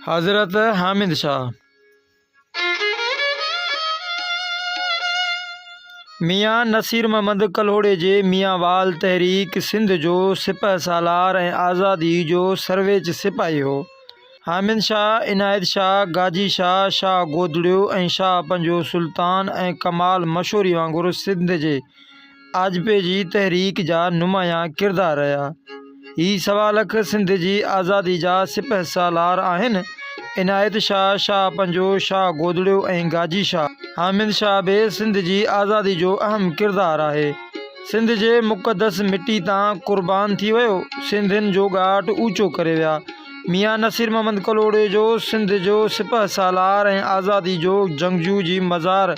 حضرت حامد شاهه. ميان نصير محمد ڪلهوڙي جي ميان وال تحريڪ سنڌ جو سپهه سالار ۽ آزادي جو سرويچ سپاهي هو. حامد شاهه، عنايت شاهه، گاجي شاهه، شاهه گودڙيو ۽ شاهه پنجو سلطان ۽ ڪمال مشوري وانگر سنڌ جي آجپي جي تحريڪ جا نمايان ڪردار رهيا. هي سوا لک سنڌ جي آزادي جا سپهه سالار آهن. عنايت شاهه، شاهه پنجو، شاهه گودڙيو ۽ گاجي شاهه. حامد شاهه به سنڌ جي آزادي جو اهم ڪردار آهي. سنڌ جي مقدس مٽي تان قربان ٿي ويو. سنڌين جو ڳاٽ اوچو ڪري ويا. ميان نصير محمد ڪلهوڙي جو سنڌ جو سپهه سالار ۽ آزادي جو جنگجو جي مزار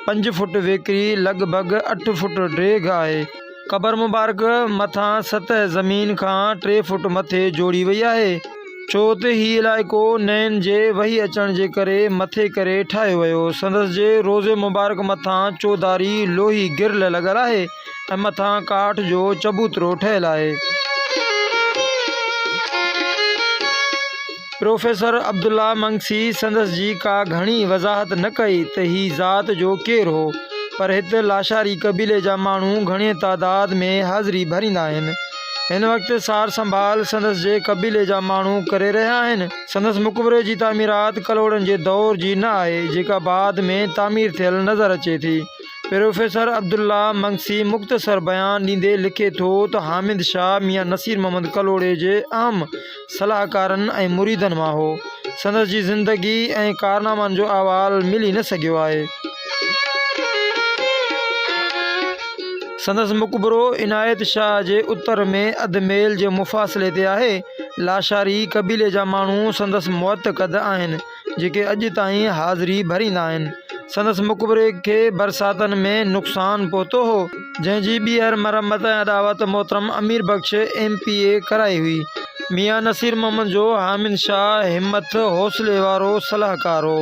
پنج فوٽ ويڪري لڳ ڀڳ اٺ فوٽ ڊيگهه آهي. قبر مبارڪ مٿان سطح زمين کان ٽي فوٽ مٿي جوڙي وئي آهي. ڇو ته هي علائقو نئن جي وهي اچڻ جي ڪري مٿي ڪري ٺاهيو ويو. سندس جي روضي مبارڪ مٿان چوڌاري لوهي گرل لڳل آهي. ۽ مٿان ڪاٺ جو چبوترو ٺهيل آهي. پروفيسر عبدالله منگسي سندس جي ڪا گهڻي وضاحت نه ڪئي ته هي ذات جو ڪير هو، پر هت لاشاري قبيلي جا ماڻهو گهڻي تعداد ۾ حاضري ڀريندا آهن. هن وقت سار سنڀال سندس جي قبيلي جا ماڻهو ڪري رهيا آهن. سندس مقبري جي تعميرات ڪلهوڙن جي دور جي نه آهي، جيڪا بعد ۾ تعمير ٿيل نظر اچي ٿي. پروفيسر عبدالله منگسي مختصر بيان ڏيندي لکي ٿو ته حامد شاهه ميان نصير محمد ڪلهوڙي جي اهم صلاحڪارن ۽ مريدن مان هو. سندس جي زندگي ۽ ڪارنامن جو احوال ملي نه سگهيو آهي. سندس مقبرو عنايت شاهه جي اتر ۾ اڌ ميل جي مفاصلي تي آهي. لاشاري قبيلي جا ماڻهو سندس معتقد آهن. جيڪي اڄ تائين حاضري ڀريندا آهن. سندس مقبري کي برساتن ۾ نقصان پهتو هو، جنهن جي ٻيهر مرمت ۽ اڏاوت محترم امير بخش ايم پي اي ڪرائي هئي. ميان نصير محمد جو حامد شاهه همٿ حوصلي وارو صلاحڪار هو.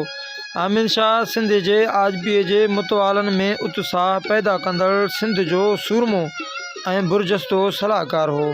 حامد شاهه سنڌ جي آجپي جي متوالن ۾ اتساهه پيدا ڪندڙ سنڌ جو سورمو ۽ برجستو صلاحڪار هو.